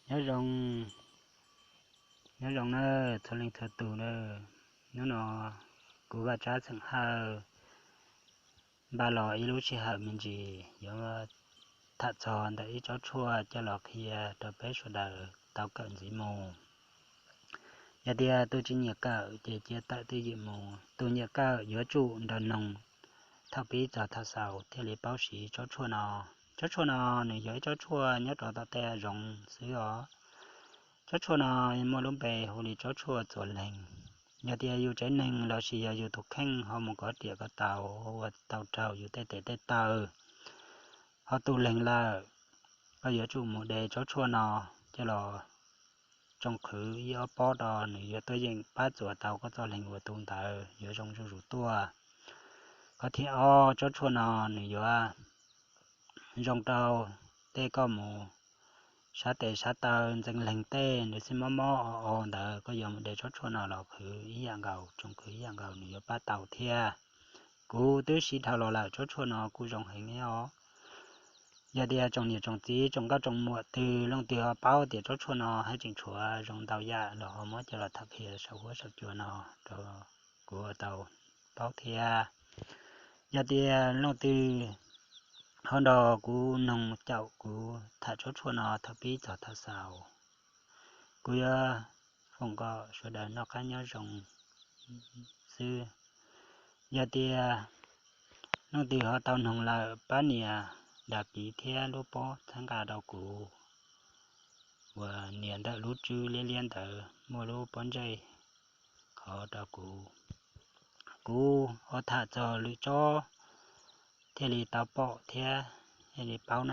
Nyob zoo, nyob zoo nawb txhua leej txhua tus nawb. Hnub no kuv Vaj Tsab Xeem Hawj npaj los ib lub sij hawm me ntsis yuav tham txog ntawm ib tsob tshuaj coj los qhia rau peb sawv daws tau kawm ntxiv mus. Yog tias tus tsis nyiam kawm ces cia tawm twj ywm mus, tus nyiam kawm yuav tsum nrog noog thaum pib txog thaum xaus thiaj li paub siv tsob tshuaj no. Tsob tshuaj no nws yog ib tsob tshuaj nyob rau tom tej hav zoov xwb os. Tsob tshuaj no muaj lub npe hu li tsob tshuaj txuas leeg. Yog tias yus tsev neeg lossis yog yus tus kheej ho mus kov riam kov tau, ua tau raug yus tej tes tej taw ho tu leeg lawm, koj yuav tsum mus de tsob tshuaj no coj los tsoo qhwv ib ob pob rau nws yuav tuaj yeem pab txuas tau koj txoj leeg uas tu ntawd yuav zoo zuj zus tuaj. Qhov thib ob, tsob tshuaj no nws yuav zoo rau tej koj mus sab tes sab taw ntxeev leeg tej nws xij mob mob o o ntawd, koj yuav mus de tsob tshuaj no los qhwv ib yam nkaus, tsoo qhwv ib yam nkaus nws yuav pab tau thiab. Kuv twb siv dhau los lawm, tsob tshuaj no kuj zoo heev os. Yog tias tsoom niam tsoom txiv tsoom nkauj tsoom muam twg leej twg ho paub tias tsob tshuaj no haj tseem tshuav zoo ntau yam los ho muab coj los tham qhia saum huab saum cua no rau kuv tau paub thiab. Yog tias leej twg ho nrog kuv noog caum kuv tham tsob tshuaj no thaum pib txog thaum xaus, kuv yuav foom kom sawv daws noj qab nyob zoo xwb. Yog tias leej twg ho tau noog lawm pab nias dag kiv thiab lub pob txhawb nqa rau kuv uas nias ntawm lub tswb liab liab ntawd muaj lub pob ntseg qhov rau kuv. Kuv ho tham txog lwm tsob thiaj li tau pom thiab thiaj li paub